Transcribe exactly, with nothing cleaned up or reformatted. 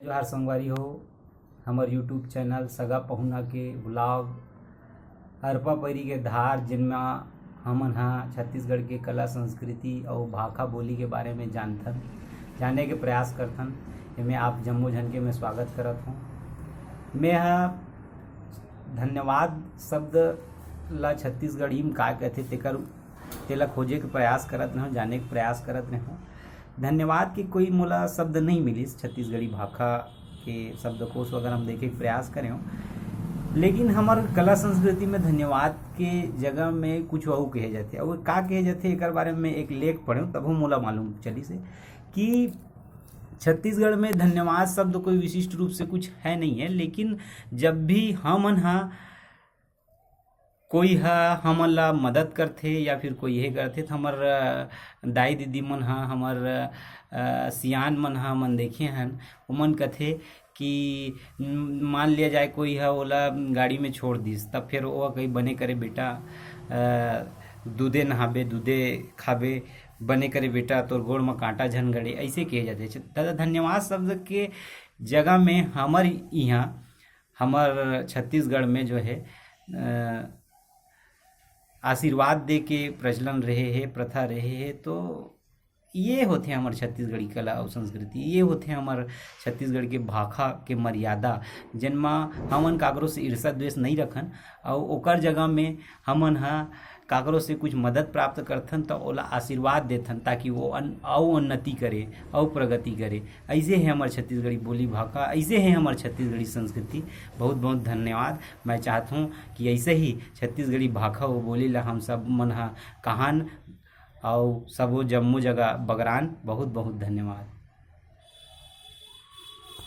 जोहार संगवारी हो, हमर YouTube चैनल सगा पहुना के व्लॉग अरपा परी के धार, जेनमा हमन ह छत्तीसगढ़ के कला संस्कृति अउ भाखा बोली के बारे में जानथन, जाने के प्रयास करथन। एमे आप जम्मो झन के मैं स्वागत करत हूँ। मैं ह धन्यवाद शब्द ला छत्तीसगढ़ी में का कहथे तेकर, तेला खोजे के प्रयास करत रहूँ, जाने के प्रयास करत रहूँ। धन्यवाद के कोई मोला शब्द नहीं मिलिस छत्तीसगढ़ी भाखा के शब्दकोश वगैरह हम देखे के प्रयास करे हूँ, लेकिन हमर कला संस्कृति में धन्यवाद के जगह में कुछ अउ कहे जाथे। अउ का कहे जाथे एकर बारे में एक लेख पढ़े हूँ, तभो मोला मालूम चलिस हे कि छत्तीसगढ़ में धन्यवाद शब्द कोई विशिष्ट रूप से कुछ है नहीं है, लेकिन जब भी हमन ह कोई ह हमन ला मदद करथे या फिर कोई हे करथे, त हमर, अ, दाई दीदी मन ह, हमर, अ, सियान मन ह, हमन देखे हन, ओमन कथे कि, म, मान लिया जाए कोई ह ओला गाड़ी में छोड़ दिस, तब फिर ओ कही, "बने करे बेटा, अ, दूधे नहाबे, दूधे खाबे, बने करे बेटा, तोर गोड़ म कांटा झन गड़े", ऐसे कहे जाथे। त धन्यवाद शब्द के जगह में हमर इहाँ, हमर छत्तीसगढ़ में जो है, अ, आशीर्वाद दे के प्रचलन रहे हे, प्रथा रहे हे। तो ये होथे हमर छत्तीसगढ़ी कला अउ संस्कृति, ये होथे हमर छत्तीसगढ़ के भाखा के मर्यादा, जेनमा हमन काकरो से ईर्ष्या द्वेष नहीं रखन, अउ ओकर जगह में हमन ह काकरो से कुछ मदद प्राप्त करथन, त ओला आशीर्वाद देथन, ताकि वो अन-, अउ उन्नति करे, अउ प्रगति करे। ऐसे हे हमर छत्तीसगढ़ी बोली भाखा, ऐसे हे हमर छत्तीसगढ़ी संस्कृति। बहुत बहुत धन्यवाद। मैं चाहत हूँ कि ऐसे ही छत्तीसगढ़ी भाखा अउ बोली ला हम सब मन ह कहान, अउ सबो जम्मो जगह बगरान। बहुत बहुत धन्यवाद।